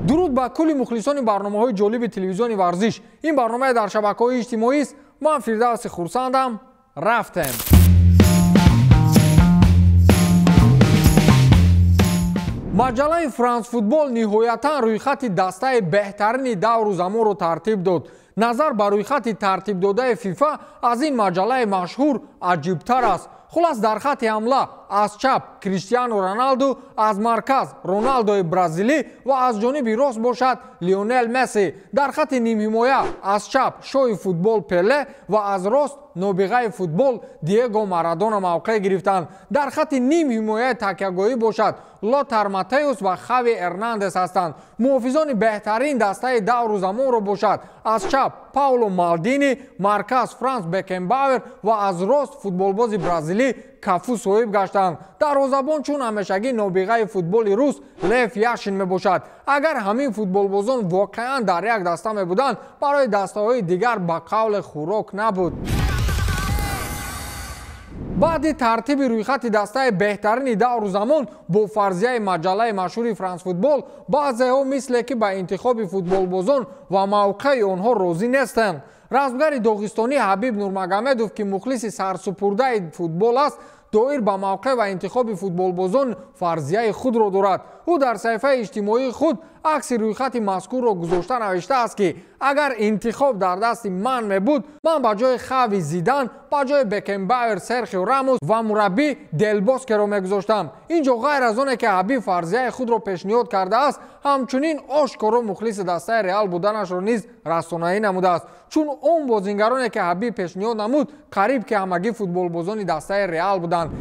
Дуруд ба кулли мухлисони барномаҳои ҷолиби телевизиони варзиш. Ин барномаи дар шабакаҳои иҷтимоист. Ман Фирдавси Хурсандам. Рафтем. Маҷаллаи Франс Футбол ниҳоятан рӯйхати дастаи беҳтарини давру замонро тартиб дод. Назар ба рӯйхати тартибдодаи ФИФА аз ин маҷаллаи машҳур аҷибтар аст. Хулас, дар хатти ҳамла аз чап Криштиану Роналду, аз марказ Роналдои бразилӣ ва аз ҷониби рост бошад Лионел Месси. Дар хатти нимҳимоя аз чап шоҳи футбол Пеле ва аз рост нобиғаи футбол Диего Марадона мавқеъ гирифтанд. Дар хатти нимҳимояи такягоҳӣ бошад Лотар Матеус ва Хави Эрнандес ҳастанд. Муҳофизони беҳтарин дастаи давру замонро бошад аз чап Пауло Малдини, марказ Франс Бекенбауэр ва аз рост футболбози бразилӣ Кафу соҳиб гаштанд. Дарвозабон чун ҳамешагӣ нобиғаи футболи рус Лев Яшин мебошад. Агар ҳамин футболбозон воқеан дар як даста мебуданд, барои дастаҳои дигар ба қавле хӯрок набуд. Баъди тартиби рӯйхати дастаи беҳтарини давру замон бо фарзияи маҷаллаи машҳури Франс Футбол, баъзеҳо мисле ки ба интихоби футболбозон ва мавқеи онҳо розӣ нестанд. Размгари доғистонӣ Ҳабиб Нурмагомедов, ки мухлиси сарсупурдаи футбол аст, доир ба мавқеъ ва интихоби футболбозон фарзияи худро дорад. Ӯ дар саҳифаи иҷтимоии худ акси рӯйхати мазкурро гузошта навиштааст, ки агар интихоб дар дасти ман мебуд, ман ба ҷои Хави Зидан, ба ҷои Бекенбауэр Серхио Рамос ва мураббӣ Делбоскеро мегузоштам. Ин ҷо ғайр аз оне ки Ҳабиб фарзияи худро пешниҳод кардааст, ҳамчунин ошкоро мухлиси дастаи Реал буданашро низ расонаӣ намудааст. Чун он бозингароне ки Ҳабиб пешниҳод намуд, қариб ки ҳамагӣ футболбозони дастаи Реал буданд.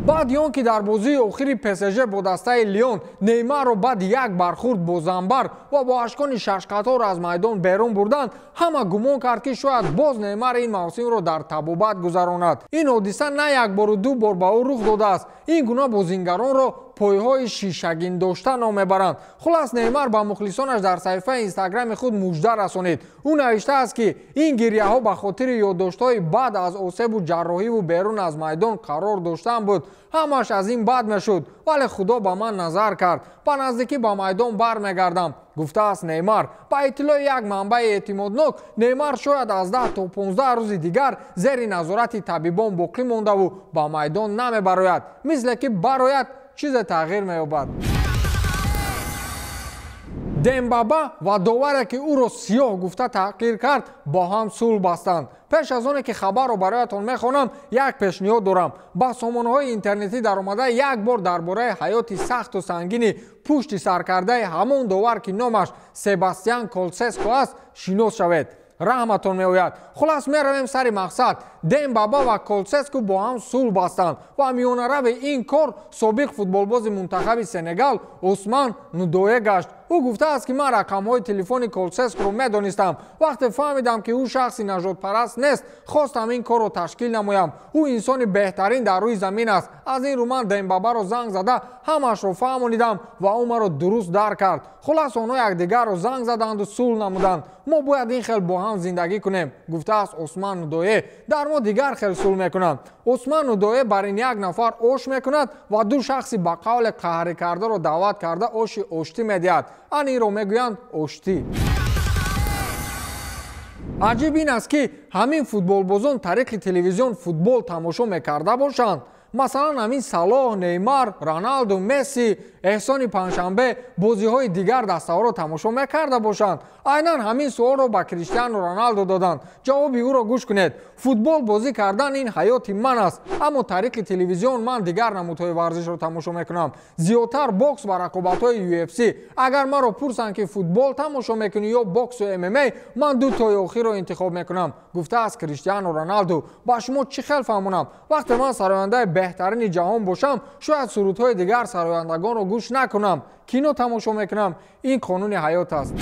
Баъди он ки дар бозии охири ПСЖ бо дастаи Лион Неймарро баъди як бархӯрд бо занбар ва бо ашкони шашқатор аз майдон берун бурданд, ҳама гумон кард, ки шояд боз Неймар ин мавсимро дар табобат гузаронад. Ин ҳодиса на як бору ду бор ба ӯ рух додааст. Ин гуна бозингаронро пойҳои шишагин дошта ном мебаранд. Хулас, Неймар ба мухлисонаш дар саҳифаи инстаграми худ мужда расонид. Ӯ навиштааст, ки ин гиряҳо ба хотири ёддоштҳои бад аз осебу ҷарроҳиву берун аз майдон қарор доштан буд. Ҳамаш аз ин бад мешуд, вале Худо ба ман назар кард. Ба наздикӣ ба майдон бармегардам, гуфтааст Неймар. Ба иттилои як манбаи эътимоднок, Неймар шояд аз 10 то 15 рӯзи дигар зери назорати табибон боқӣ мондаву ба майдон намебарояд. Мисле ки барояд, чизе тағйир меёбад. Дембаба ва доваре, ки ӯро сиёҳ гуфта таҳқир кард, бо ҳам сулҳ бастанд. Пеш аз оне ки хабарро бароятон мехонам, як пешниҳод дорам. Ба сомонаҳои интернетӣ даромада як бор дар бораи ҳаёти сахту сангини пушти саркардаи ҳамон довар, ки номаш Себастьян Колсеско аст, шинос шавед. Раҳматон меояд. Хулас, меравем сари мақсад. Дембаба ва Колсеску бо ҳам сулҳ бастанд ва миёнарави ин кор собиқ футболбози мунтахаби Сенегал Усман Нудое гашт. Ӯ гуфтааст, ки ман рақамҳои телефони Колсескуро медонистам. Вақте фаҳмидам, ки ӯ шахси нажодпараст нест, хостам ин корро ташкил намоям. Ӯ инсони беҳтарин дар рӯи замин аст. Аз ин рӯ ман Дембабаро занг зада ҳамашро фаҳмонидам ва ӯ маро дуруст дарк кард. Хулас, онҳо якдигарро занг заданду сулҳ намуданд. Мо бояд ин хел бо ҳам зиндагӣ кунем, гуфтааст Усман Нудое. Дар мо дигар хел сулҳ мекунанд. Усман Нудое бар ин як нафар ош мекунад ва ду шахси ба қавле қаҳрӣ кардаро даъват карда оши оштӣ медиҳад. Ан инро мегӯянд оштӣ. Аҷиб ин аст, ки ҳамин футболбозон тариқи телевизион футбол тамошо мекарда бошанд. Масалан, ҳамин Салоҳ, Неймар, Роналду, Месси, эҳсони панҷшанбе бозиҳои дигар дастаҳоро тамошо мекарда бошанд. Айнан ҳамин суолро ба Криштиану Роналду доданд. Ҷавоби ӯро гӯш кунед. Футбол бозӣ кардан ин ҳаёти ман аст, аммо тариқи телевизион ман дигар намудҳои варзишро тамошо мекунам. Зиёдтар бокс ва рақобатҳои UFC. Агар маро пурсанд, ки футбол тамошо мекунӣ ё боксу ММА, ман ду тои охирро интихоб мекунам, гуфтааст Криштиану Роналду. Ба шумо чӣ хел фаҳмонам? Вақте ман сарояндаи беҳтарини ҷаҳон бошам, шояд сурудҳои дигар сарояндагонро гӯш накунам. Кино тамошо мекунам. Ин қонуни ҳаёт аст.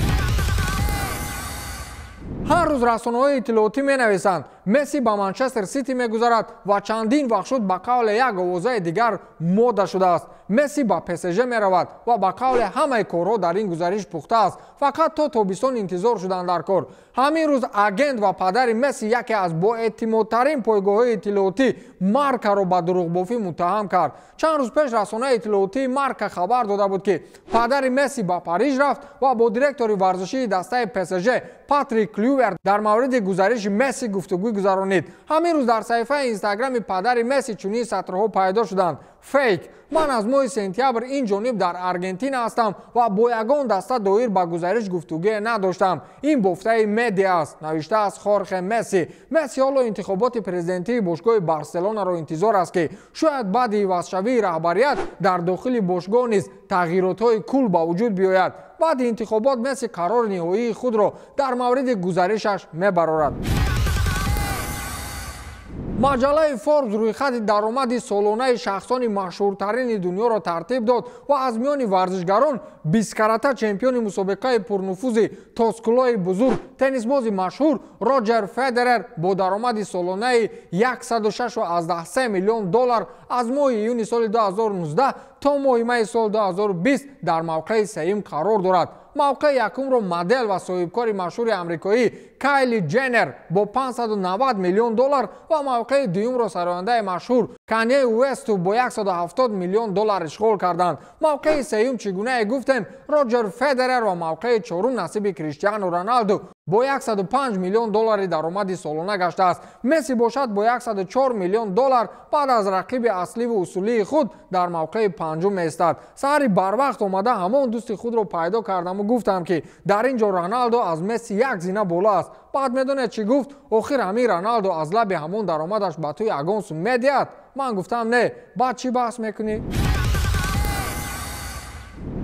Ҳар рӯз расонаҳои иттилоотӣ менависанд, Месси ба Манчестер Сити мегузарад ва чандин вақт шуд ба қавле як овозаи дигар мода шудааст. Месси ба ПСЖ меравад ва ба қавле ҳамаи корҳо дар ин гузариш пухта аст. Фақат то тобистон интизор шуданд дар кор. Ҳамин рӯз агент ва падари Месси яке аз боэътимодтарин пойгоҳҳои иттилоотӣ Маркаро ба дурӯғбофӣ муттаҳам кард. Чанд рӯз пеш расонаи иттилоотии Марка хабар дода буд, ки падари Месси ба Париж рафт ва бо директори варзишии дастаи ПСЖ Патрик Клювер дар мавриди гузариши Месси гуфтугӯ гузаронид. Ҳамин рӯз дар саҳифаи Инстаграми падари Месси чунин сатрҳо пайдо шуданд: фейк. Ман аз моҳи сентябр ин ҷониб дар Аргентина ҳастам ва бо ягон даста доир ба гузариш гуфтугӯе надоштам. Ин бофтаи медиа аст, навиштааст Хорхе Месси. Месси ҳоло интихоботи президентии бошгоҳи Барселонаро интизор аст, ки шояд баъди ивазшавии раҳбарият дар дохили бошгоҳ низ тағйиротҳои кул ба вуҷуд биёяд. Баъди интихобот Месси қарори ниҳоии худро дар мавриди гузаришаш мебарорад. Маҷаллаи Форбс рӯйхати даромади солонаи шахсони машҳуртарини дунёро тартиб дод ва аз миёни варзишгарон бисткарата чемпиони мусобиқаи пурнуфузи Тоскулои бузург, теннисбози машҳур Роҷер Федерер бо даромади солонаи 106,3 миллион доллар аз моҳи июни соли 2019 то моҳи майи соли 2020 дар мавқеи сеюм қарор дорад. Мавқеи якумро модел ва соҳибкори машҳури амрикоӣ Кайли Ҷеннер бо 590 миллион доллар ва мавқеи дуюмро сарояндаи машҳур Канье Уэсту бо 170 миллион доллар ишғол карданд. Мавқеи сеюм, чӣ гунае гуфтем, Роҷер Федерер ва мавқеи чорум насиби Криштиану Роналду бо 105 миллион доллари даромади солона гаштааст. Месси бошад бо 104 миллион доллар баъд аз рақиби асливу усулии худ дар мавқеи панҷум меистад. Саҳари барвақт омада ҳамон дӯсти худро пайдо кардаму гуфтам, ки дар ин ҷо Роналдо аз Месси як зина боло аст. Баъд медонед чӣ гуфт? Охир ҳамин Роналдо аз лаби ҳамон даромадаш ба ту ягон сум медиҳад? Ман гуфтам не. Баъд чӣ баҳс мекунӣ?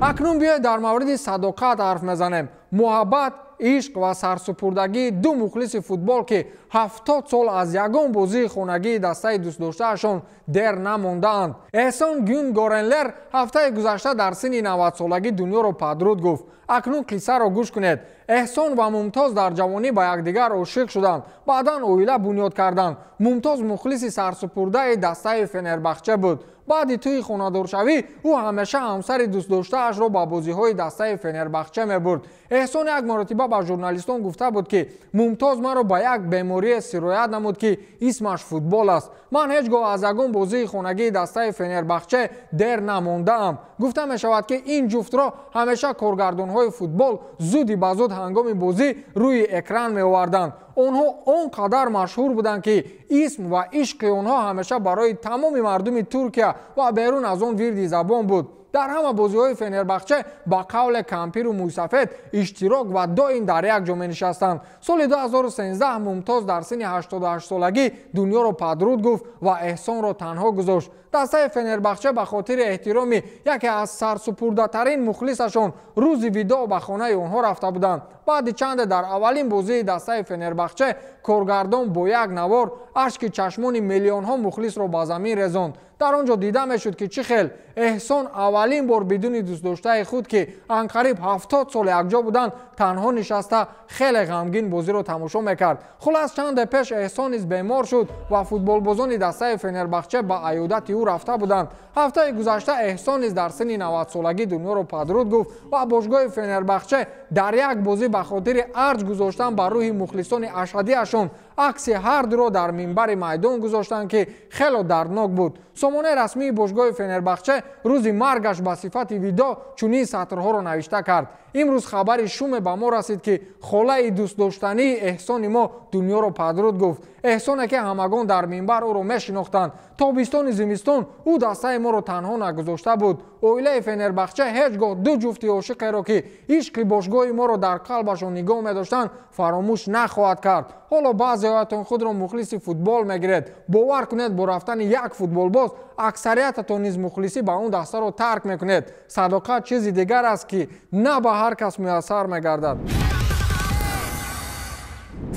Акнун биёед дар мавриди садоқат ҳарф мезанем. Муҳаббат, ишқ ва сарсупурдагии ду мухлиси футбол, ки 70 сол аз ягон бозии хонагии дастаи дӯстдоштаашон дер намондаанд. Эҳсон Гюнгоренлер ҳафтаи гузашта дар синни 90-солагӣ дунёро падруд гуфт. Акнун қиссаро гӯш кунед. Эҳсон ва Мумтоз дар ҷавонӣ ба якдигар ошиқ шуданд, баъдан оила бунёд карданд. Мумтоз мухлиси сарсупурдаи дастаи Фенербахча буд. Баъди тӯи хонадоршавӣ ӯ ҳамеша ҳамсари дӯстдоштаашро ба бозиҳои дастаи Фенербахча мебурд. Эҳсон як маротиба ба журналистон гуфта буд, ки Мумтоз маро ба як беморие сироят намуд, ки исмаш футбол аст. Ман ҳеҷ гоҳ аз ягон бозии хонагии дастаи Фенербахча дер намондаам. Гуфта мешавад, ки ин ҷуфтро ҳамеша коргардонҳои футбол зуди ба зуд ҳангоми бозӣ рӯи экран меоварданд. Онҳо он қадар машҳур буданд, ки исм ва ишқи онҳо ҳамеша барои тамоми мардуми Туркия ва берун аз он вирди забон буд. Дар ҳама бозиҳои Фенербахча ба қавле кампиру мӯйсафед иштирок ва доим дар як ҷо менишастанд. Соли 2013 Мумтоз дар синни 88-солагӣ дунёро падруд гуфт ва Эҳсонро танҳо гузошт. Дастаи Фенербахча ба хотири эҳтироми яке аз сарсупурдатарин мухлисашон рӯзи видоъ ба хонаи онҳо рафта буданд. Баъди чанде дар аввалин бозии дастаи Фенербахча коргардон бо як навор ашки чашмони миллионҳо мухлисро ба замин резонд. Дар он ҷо дида мешуд, ки чӣ хел Эҳсон аввалин бор бидуни дӯстдоштаи худ, ки анқариб 70 сол якҷо буданд, танҳо нишаста хеле ғамгин бозиро тамошо мекард. Хулас, чанде пеш Эҳсон низ бемор шуд ва футболбозони дастаи Фенербахча ба аёдати ӯ рафта буданд. Ҳафтаи гузашта Эҳсон низ дар синни 90-солагӣ дунёро падруд гуфт ва бошгоҳи Фенербахча дар як бозӣ ба хотири арҷ гузоштан ба рӯҳи мухлисони ашадиашон акси ҳар дуро дар минбари майдон гузоштанд, ки хело дарднок буд. Сомонаи расмии бошгоҳи Фенербахча рӯзи маргаш ба сифати видоъ чунин сатрҳоро навишта кард: имрӯз хабари шуме ба мо расид, ки холаи дӯстдоштании Эҳсони мо дунёро падруд гуфт. Эҳсоне, ки ҳамагон дар минбар ӯро мешинохтанд. Тобистони зимистон ӯ дастаи моро танҳо нагузошта буд. Оилаи Фенербахча ҳеҷ гоҳ ду ҷуфти ошиқеро, ки ишқи бошгоҳи моро дар қалбашон нигоҳ медоштанд, фаромӯш нахоҳад кард. Ҳоло баъзеҳоятон худро мухлиси футбол мегиред. Бовар кунед, бо рафтани як футболбоз аксариятатон низ мухлисӣ ба он дастаро тарк мекунед. Садоқат чизи дигар аст, ки на ба ҳар кас муяссар мегардад.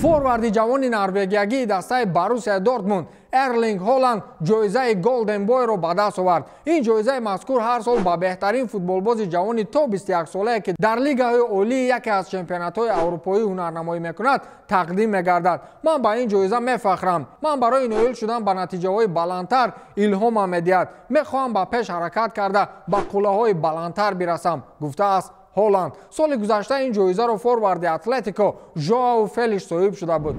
Форварди ҷавони норвегиягии дастаи Боруссия Дортмунд Эрлинг Холанд ҷоизаи Голден Бойро ба даст овард. Ин ҷоизаи мазкур ҳар сол ба беҳтарин футболбози ҷавони то 21 солае, ки дар лигаҳои олии яке аз чемпионатҳои аврупоӣ ҳунарнамоӣ мекунад, тақдим мегардад. Ман ба ин ҷоиза мефахрам. Ман барои ноил шудан ба натиҷаҳои баландтар илҳомам медиҳад. Мехоҳам ба пеш ҳаракат карда, ба қуллаҳои баландтар бирасам, гуфтааст Ҳоланд. Соли гузашта ин ҷоизаро форварди Атлетико Жоау Фелиш соҳиб шуда буд.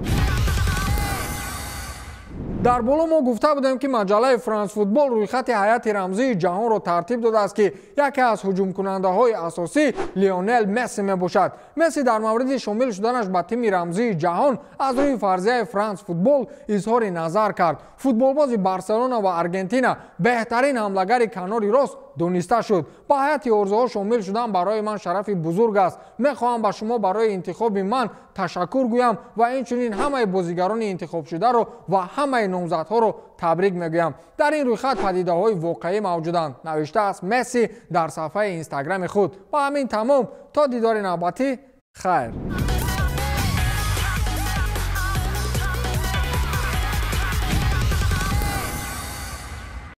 Дар боло мо гуфта будем, ки маҷаллаи Франс Футбол рӯйхати ҳайати рамзии ҷаҳонро тартиб додааст, ки яке аз ҳуҷумкунандаҳои асосӣ Лионел Месси мебошад. Месси дар мавриди шомил шуданаш ба тими рамзии ҷаҳон аз рӯи фарзияи Франс Футбол изҳори назар кард. Футболбози Барселона ва Аргентина беҳтарин ҳамлагари канори рост дониста шуд. Ба ҳайати орзуҳо шомил шудан барои ман шарафи бузург аст. Мехоҳам ба шумо барои интихоби ман ташаккур гӯям ва инчунин ҳамаи бозигарони интихобшударо ва ҳамаи номзадҳоро табрик мегӯям. Дар ин рӯйхат падидаҳои воқеӣ мавҷуданд, навиштааст Месси дар саҳфаи Инстаграми худ. Ба ҳамин тамом. То дидори навбатӣ, хайр.